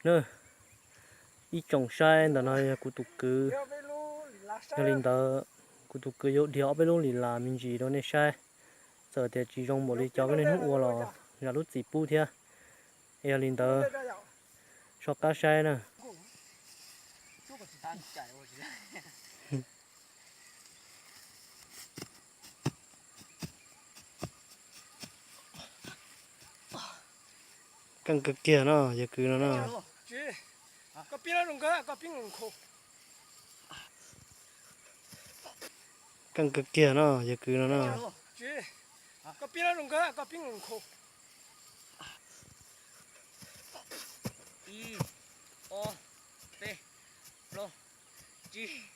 Na, ib tsoom saib, ntawm no yog kuv tus kwv. Yog li ntawd, kuv tus kwv yuav dhia ob peb lub lis las me ntsis rau nej saib. Txawm tias tsis zoo npaum li cov nej hnub ua los zam lub txim pub thiab. Yog li ntawd, soj qab saib na. Keej kawg kiag no yog kwv no na. Keej kawg kiag no yog kwv no na. Ib, ob, peb, plaub, tsib.